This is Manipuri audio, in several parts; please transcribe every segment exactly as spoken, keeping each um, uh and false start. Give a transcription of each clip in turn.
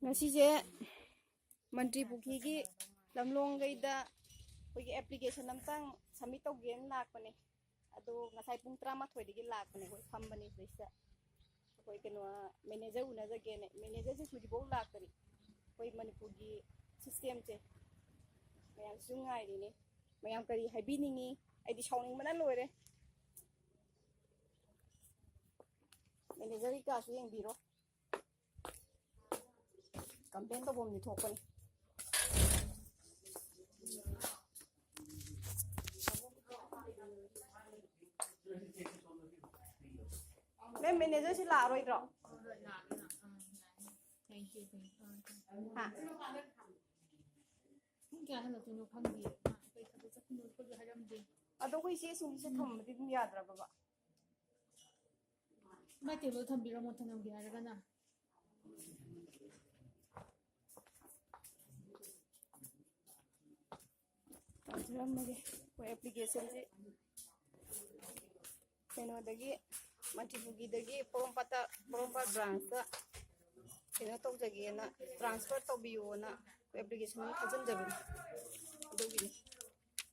ꯉꯁꯤꯁꯦ ꯃꯟꯇ꯭ꯔꯤ ꯄꯨꯈ꯭ꯔꯤꯒꯤ ꯂꯝꯂꯣꯡꯈꯩꯗ ꯑꯩꯈꯣꯏꯒꯤ ꯑꯦꯄ꯭ꯂꯤꯀꯦꯁꯟ ꯑꯝꯇꯪ ꯁꯕꯃꯤꯠ ꯇꯧꯒꯦꯅ ꯂꯥꯛꯄꯅꯦ꯫ ꯑꯗꯣ ꯉꯁꯥꯏ ꯄꯨꯡ ꯇꯔꯥꯃꯥꯊꯣꯏꯗꯒꯤ ꯂꯥꯛꯄꯅꯦ, ꯑꯩꯈꯣꯏ ꯐꯝꯕꯅꯦ ꯁꯤꯗꯩꯁꯤꯗ꯫ ꯑꯩꯈꯣꯏ ꯀꯩꯅꯣ, ꯃꯦꯅꯦꯖꯔ ꯎꯅꯖꯒꯦꯅ꯫ ꯃꯦꯅꯦꯖꯔꯁꯦ ꯍꯧꯖꯤꯛꯐꯥꯎ ꯂꯥꯛꯇꯔꯤ꯫ ꯑꯩꯈꯣꯏ ꯃꯅꯤꯄꯨꯔꯒꯤ ꯁꯤꯁꯇꯦꯝꯁꯦ ꯃꯌꯥꯝꯁꯨ ꯉꯥꯏꯔꯤꯅꯦ꯫ ꯃꯌꯥꯝ ꯀꯔꯤ ꯍꯥꯏꯕꯤꯅꯤꯡꯉꯤ? ꯑꯩꯗꯤ ꯁꯥꯎꯅꯤꯡꯕꯅ ꯂꯣꯏꯔꯦ꯫ ꯃꯦꯅꯦꯖꯔꯒꯤ ꯀꯥꯁꯨ ꯌꯦꯡꯕꯤꯔꯣ꯫ ꯀꯝꯄ꯭ꯂꯦꯟ ꯇꯧꯐꯝꯗꯤ ꯊꯣꯛꯄꯅꯤ꯫ ꯃꯦꯝ, ꯃꯦꯅꯦꯖꯔꯁꯤ ꯂꯥꯛꯑꯔꯣꯏꯗ꯭ꯔꯣ? ꯍꯥ? ꯄꯨꯡ ꯀꯌꯥ ꯍꯜꯂꯛꯇꯣꯏꯅꯣ ꯈꯪꯗꯦ꯫ ꯃꯥ ꯀꯩ ꯊꯕꯛ ꯆꯠꯈꯤꯅꯣ ꯈꯣꯠꯂꯣ ꯍꯥꯏꯔꯝꯗꯦ꯫ ꯑꯗꯣ ꯑꯩꯈꯣꯏ ꯆꯦꯁꯤꯡꯁꯤꯁꯨ ꯊꯝꯕꯗꯤ ꯑꯗꯨꯝ ꯌꯥꯗ꯭ꯔꯕꯕ? ꯃꯥꯏ ꯇꯦꯕꯜ ꯊꯝꯕꯤꯔꯝꯃꯣ, ꯊꯝꯂꯝꯒꯦ ꯍꯥꯏꯔꯒꯅ꯫ ꯇꯧꯖꯔꯝꯃꯒꯦ꯫ ꯑꯩꯈꯣꯏ ꯑꯦꯄ꯭ꯂꯤꯀꯦꯁꯟꯁꯤ ꯀꯩꯅꯣꯗꯒꯤ, ꯃꯟꯇ꯭ꯔꯤꯄꯨꯈ꯭ꯔꯤꯗꯒꯤ ꯄꯣꯔꯣꯝꯄꯥꯠꯇ, ꯄꯣꯔꯣꯝꯄꯥꯠ ꯕ꯭ꯔꯥꯟꯁꯇ ꯀꯩꯅꯣ ꯇꯧꯖꯒꯦꯅ, ꯇ꯭ꯔꯥꯟꯁꯐꯔ ꯇꯧꯕꯤꯌꯣꯅ ꯑꯦꯄ꯭ꯂꯤꯀꯦꯁꯟ ꯑꯃ ꯊꯥꯖꯤꯟꯖꯕꯅꯤ꯫ ꯑꯗꯨꯒꯤꯅꯤ꯫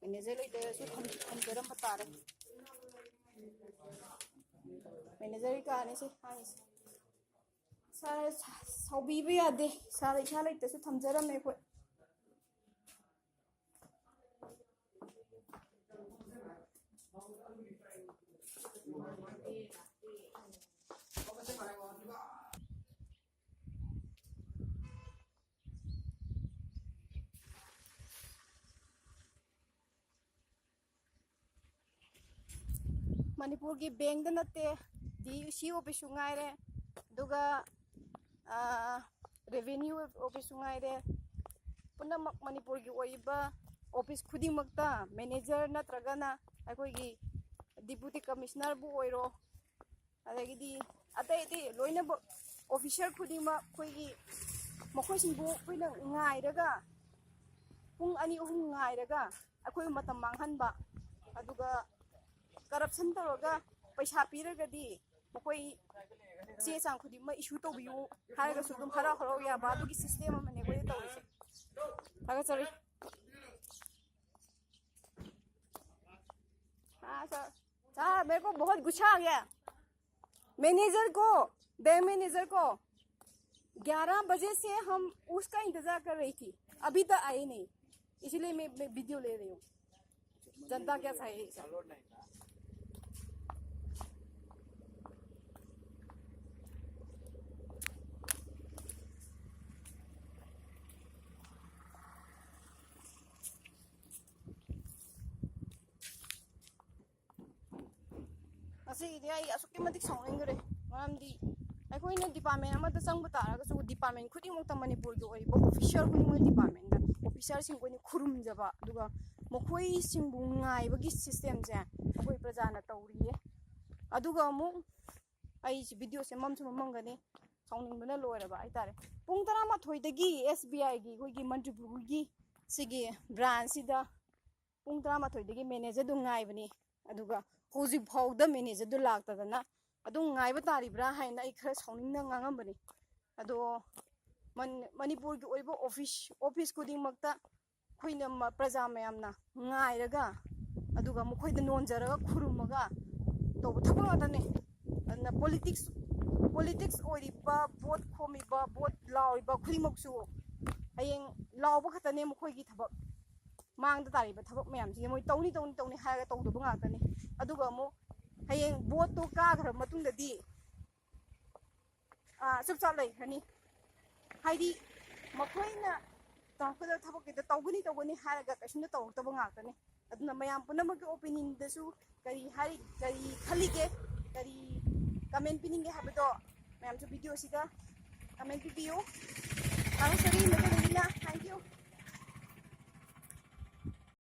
ꯃꯦꯅꯦꯖꯔ ꯂꯩꯇ꯭ꯔꯁꯨ ꯊꯝ-, ꯊꯝꯖꯔꯝꯕ ꯇꯥꯔꯦ꯫ ꯃꯦꯅꯦꯖꯔꯒꯤ ꯀꯥꯅꯤ ꯁꯤ ꯍꯥꯡꯉꯤꯁꯦ꯫ ꯁꯥꯔ, ꯁꯥꯎꯕꯤꯕ ꯌꯥꯗꯦ꯫ ꯁꯥꯔ, ꯏꯁꯥ ꯂꯩꯇ꯭ꯔꯁꯨ ꯊꯝꯖꯔꯝꯃꯦ ꯑꯩꯈꯣꯏ꯫ ꯃꯅꯤꯄꯨꯔꯒꯤ ꯕꯦꯡꯗ ꯅꯠꯇꯦ, ꯗꯤ ꯁꯤ ꯑꯣꯐꯤꯁꯁꯨ ꯉꯥꯏꯔꯦ, ꯑꯗꯨꯒ ꯔꯦꯚꯦꯅ꯭ꯌꯨ ꯑꯣꯐꯤꯁꯁꯨ ꯉꯥꯏꯔꯦ, ꯄꯨꯝꯅꯃꯛ ꯃꯅꯤꯄꯨꯔꯒꯤ ꯑꯣꯏꯕ ꯑꯣꯐꯤꯁ ꯈꯨꯗꯤꯡꯃꯛꯇ ꯃꯦꯅꯦꯖꯔ ꯅꯠꯇ꯭ꯔꯒꯅ ꯑꯩꯈꯣꯏꯒꯤ ꯗꯤꯄꯨꯇꯤ ꯀꯃꯤꯁꯅꯔꯕꯨ ꯑꯣꯏꯔꯣ, ꯑꯗꯒꯤꯗꯤ ꯑꯇꯩ ꯑꯇꯩ ꯂꯣꯏꯅꯃꯛ ꯑꯣꯐꯤꯁꯔ ꯈꯨꯗꯤꯡꯃꯛ ꯑꯩꯈꯣꯏꯒꯤ, ꯃꯈꯣꯏꯁꯤꯡꯕꯨ ꯑꯩꯈꯣꯏꯅ ꯉꯥꯏꯔꯒ, ꯄꯨꯡ ꯑꯅꯤ ꯑꯍꯨꯝ ꯉꯥꯏꯔꯒ ꯑꯩꯈꯣꯏ ꯃꯇꯝ ꯃꯥꯡꯍꯟꯕ, ꯑꯗꯨꯒ ꯀꯔꯞꯁꯟ ꯇꯧꯔꯒ ꯄꯩꯁꯥ ꯄꯤꯔꯒꯗꯤ ꯃꯈꯣꯏ ꯆꯦ ꯆꯥꯡ ꯈꯨꯗꯤꯡꯃꯛ ꯏꯁꯨ ꯇꯧꯕꯤꯌꯨ ꯍꯥꯏꯔꯒꯁꯨ ꯑꯗꯨꯝ ꯍꯔꯥꯎ ꯍꯔꯥꯎ ꯌꯥꯕ ꯑꯗꯨꯒꯤ ꯁꯤꯁꯇꯦꯝ ꯑꯃꯅꯦ ꯑꯩꯈꯣꯏꯅ ꯇꯧꯔꯤꯁꯦ꯫ ꯊꯥꯒꯠꯆꯔꯤ꯫ हाँ सर। सर, मेरे को बहुत गुस्सा आ गया। मैनेजर को, बैंक मैनेजर को, ग्यारह बजे से हम उसका इंतजार कर रही थी, अभी तक आए नहीं, इसलिए मैं, मैं वीडियो ले रही हूँ। जनता क्या चाहे? ꯉꯁꯤꯒꯤꯗꯤ ꯑꯩ ꯑꯁꯨꯛꯀꯤ ꯃꯇꯤꯛ ꯁꯥꯎꯅꯤꯡꯈ꯭ꯔꯦ꯫ ꯃꯔꯝꯗꯤ ꯑꯩꯈꯣꯏꯅ ꯗꯤꯄꯥꯔꯠꯃꯦꯟ ꯑꯃꯗ ꯆꯪꯕ ꯇꯥꯔꯒꯁꯨ, ꯗꯤꯄꯥꯔꯠꯃꯦꯟ ꯈꯨꯗꯤꯡꯃꯛꯇ ꯃꯅꯤꯄꯨꯔꯒꯤ ꯑꯣꯏꯔꯤꯕ ꯑꯣꯐꯤꯁꯤꯌꯦꯜ ꯈꯨꯗꯤꯡꯃꯛ ꯗꯤꯄꯥꯔꯠꯃꯦꯟꯗ ꯑꯣꯐꯤꯁꯥꯔꯁꯤꯡ ꯑꯩꯈꯣꯏꯅ ꯈꯨꯔꯨꯝꯖꯕ, ꯑꯗꯨꯒ ꯃꯈꯣꯏꯁꯤꯡꯕꯨ ꯉꯥꯏꯕꯒꯤ ꯁꯤꯁꯇꯦꯝꯁꯦ ꯑꯩꯈꯣꯏ ꯄ꯭ꯔꯖꯥꯅ ꯇꯧꯔꯤꯌꯦ꯫ ꯑꯗꯨꯒ ꯑꯃꯨꯛ ꯑꯩꯁꯤ ꯚꯤꯗꯤꯑꯣꯁꯦ ꯃꯝꯁꯨ ꯃꯝꯃꯝꯒꯅꯤ, ꯁꯥꯎꯅꯤꯡꯕꯅ ꯂꯣꯏꯔꯕ ꯍꯥꯏꯇꯥꯔꯦ꯫ ꯄꯨꯡ ꯇꯔꯥꯃꯥꯊꯣꯏꯗꯒꯤ ꯑꯦꯁ ꯕꯤ ꯑꯥꯏꯒꯤ ꯑꯩꯈꯣꯏꯒꯤ ꯃꯟꯇ꯭ꯔꯤꯄꯨꯔꯒꯤ ꯁꯤꯒꯤ ꯕ꯭ꯔꯥꯟꯁꯁꯤꯗ ꯄꯨꯡ ꯇꯔꯥꯃꯥꯊꯣꯏꯗꯒꯤ ꯃꯦꯅꯦꯖꯔꯗꯨ ꯉꯥꯏꯕꯅꯤ꯫ ꯑꯗꯨꯒ ꯍꯧꯖꯤꯛ ꯐꯥꯎꯗ ꯃꯦꯅꯦꯖꯔꯗꯨ ꯂꯥꯛꯇꯗꯅ ꯑꯗꯨꯝ ꯉꯥꯏꯕ ꯇꯥꯔꯤꯕ꯭ꯔꯥ ꯍꯥꯏꯅ ꯑꯩ ꯈꯔ ꯁꯥꯎꯅꯤꯡꯅ ꯉꯥꯡꯉꯝꯕꯅꯤ꯫ ꯑꯗꯣ ꯃꯟ-, ꯃꯅꯤꯄꯨꯔꯒꯤ ꯑꯣꯏꯕ ꯑꯣꯐꯤꯁ, ꯑꯣꯐꯤꯁ ꯈꯨꯗꯤꯡꯃꯛꯇ ꯑꯩꯈꯣꯏꯅ ꯃ-, ꯄ꯭ꯔꯖꯥ ꯃꯌꯥꯝꯅ ꯉꯥꯏꯔꯒ, ꯑꯗꯨꯒ ꯃꯈꯣꯏꯗ ꯅꯣꯟꯖꯔꯒ ꯈꯨꯔꯨꯝꯃꯒ ꯇꯧꯕ ꯊꯕꯛ ꯉꯥꯛꯇꯅꯦ꯫ ꯑꯗꯨꯅ ꯄꯣꯂꯤꯇꯤꯛꯁ, ꯄꯣꯂꯤꯇꯤꯛꯁ ꯑꯣꯏꯔꯤꯕ, ꯚꯣꯠ ꯈꯣꯝꯃꯤꯕ, ꯚꯣꯠ ꯂꯥꯎꯔꯤꯕ ꯈꯨꯗꯤꯡꯃꯛꯁꯨ ꯍꯌꯦꯡ ꯂꯥꯎꯕ ꯈꯛꯇꯅꯦ ꯃꯈꯣꯏꯒꯤ ꯊꯕꯛ꯫ ꯃꯥꯡꯗ ꯇꯥꯔꯤꯕ ꯊꯕꯛ ꯃꯌꯥꯝꯁꯤꯗꯤ ꯃꯣꯏ ꯇꯧꯅꯤ, ꯇꯧꯅꯤ, ꯇꯧꯅꯤ ꯍꯥꯏꯔꯒ ꯇꯧꯗꯕ ꯉꯥꯛꯇꯅꯤ꯫ ꯑꯗꯨꯒ ꯑꯃꯨꯛ ꯍꯌꯦꯡ ꯚꯣꯠꯇꯣ ꯀꯥꯈ꯭ꯔ ꯃꯇꯨꯡꯗꯗꯤ, ꯑꯥ, ꯆꯨꯞ ꯆꯥꯞ ꯂꯩꯈ꯭ꯔꯅꯤ꯫ ꯍꯥꯏꯗꯤ ꯃꯈꯣꯏꯅ ꯇꯧꯔꯛꯀꯗꯕ ꯊꯕꯛꯀꯤꯗ ꯇꯧꯒꯅꯤ, ꯇꯧꯒꯅꯤ ꯍꯥꯏꯔꯒ ꯀꯩꯁꯨꯝꯇ ꯇꯧꯔꯛꯇꯕ ꯉꯥꯛꯇꯅꯤ꯫ ꯑꯗꯨꯅ ꯃꯌꯥꯝ ꯄꯨꯝꯅꯃꯛꯀꯤ ꯑꯣꯄꯤꯅꯤꯌꯟꯗꯁꯨ ꯀꯔꯤ ꯍꯥꯏ, ꯀꯔꯤ ꯈꯜꯂꯤꯒꯦ, ꯀꯔꯤ ꯀꯃꯦꯟ ꯄꯤꯅꯤꯡꯒꯦ ꯍꯥꯏꯕꯗꯣ ꯃꯌꯥꯝꯁꯨ ꯚꯤꯗꯤꯑꯣꯁꯤꯗ ꯀꯃꯦꯟ ꯄꯤꯕꯤꯌꯨ꯫ ꯊꯥꯒꯠꯆꯔꯤ ꯃꯩꯇꯩ ꯂꯩꯕꯤꯅ꯫ Thank you꯫